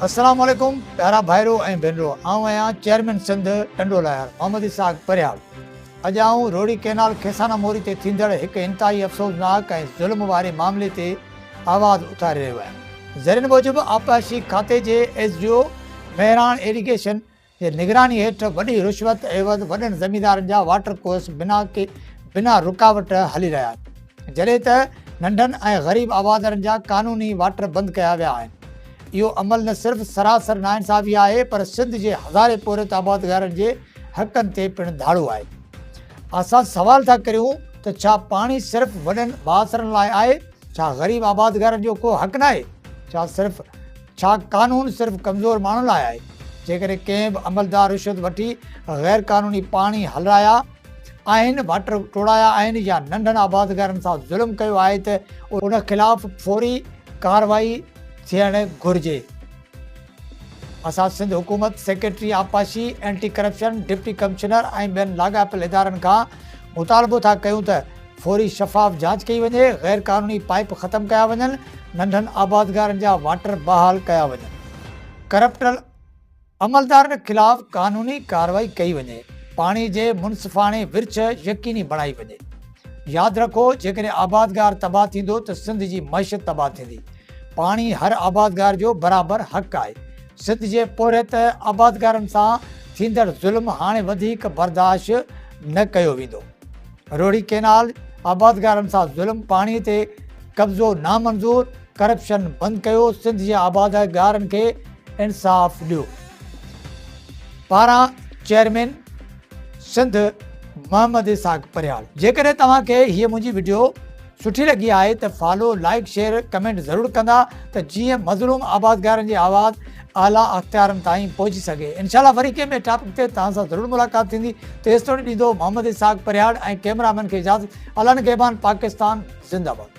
السلام عليڪم پيارا ڀائرو ۽ ڀينرو، آئون آهيان چيئرمين سنڌ ٽنڊو لاهيار محمد اسحاق پرهياڙ. اڄ آئون روهڙي ڪئنال کيسانا موري تي ٿيندڙ هڪ انتهائي افسوسناڪ ۽ ظلم واري معاملي تي آواز اٿاري رهيو آهيان. ذريعن موجب آبپاشي کاتي جي S D O Mehran irrigation جي نگراني هيٺ وڏي رشوت عيوض وڏن زميندارن جا واٽر ڪورس بنا بنا رڪاوٽ هلي رهيا آهن، جڏهن ته ننڍن ۽ غريب آبادگارن جا قانوني واٽر بند ڪيا ويا آهن. اهو عمل نه صرف سراسر ناانصافي آهي پر سنڌ جي هزارين پورهيت آبادگارن جي حقن تي پڻ ڌاڙو آهي. اسان سوال ٿا ڪريون ته ڇا پاڻي صرف وڏن بااثرن لاء آهي؟ ڇا غريب آبادگارن جو ڪو حق ناهي؟ ڇا صرف ڇا قانون صرف ڪمزور ماڻهن لاء آهي؟ جيڪڏهن ڪنهن به عملدار رشوت وٺي غير قانوني پاڻي هلرايا آهن، واٽر ٽوڙايا آهن يا ننڍن آبادگارن سان ظلم ڪيو آهي ته ان خلاف فوري ڪارروائي ٿيڻ گهرجي. اسان سنڌ حڪومت، سيڪريٽري آبپاشي، اينٽي ڪرپشن، ڊپٽي ڪمشنر ۽ ٻين لاڳاپيل ادارن کان مطالبو ٿا ڪيون ته فوري شفاف جاچ ڪئي وڃي، غير قانوني پائيپ ختم ڪيا وڃن، ننڍن آبادگارن جا واٽر بحال ڪيا وڃن، ڪرپٽ عملدارن خلاف قانوني ڪارروائي ڪئي وڃي، پاڻي جي منصفاڻي ورڇ يقيني بڻائي وڃي. ياد رکو جيڪڏهن آبادگار تباهه ٿيندو ته سنڌ جي معيشت تباهه ٿيندي. پاڻي هر آبادگار جو برابر حق آهي. سنڌ جي پورهيت آبادگارن سان ٿيندڙ ظلم هاڻي وڌيڪ برداشت نه ڪيو ويندو. روهڙي ڪئنال آبادگارن سان ظلم، پاڻي تي قبضو نامنظور، ڪرپشن بند ڪيو، سنڌ جي آبادگارن کي انصاف ڏيو. پاران چيئرمين سنڌ محمد اسحاق پرهياڙ. جيڪڏهن توهان کي هيء منهنجي وڊيو سٺي لڳي آهي ته فالو، لائيڪ، شيئر، ڪمينٽ ضرور ڪندا ته جيئن مظلوم آبادگارن جي آواز اعليٰ اختيارن تائين پهچي سگهي. انشاء الله وري ڪنهن ٻئي ٽاپڪ تي توهان سان ضرور ملاقات ٿيندي. تيستوڻي ڏيندو محمد اسحاق پرهياڙ ۽ ڪئميرا مين کي اجازت. الله نگهبان پاڪستان زنده باد.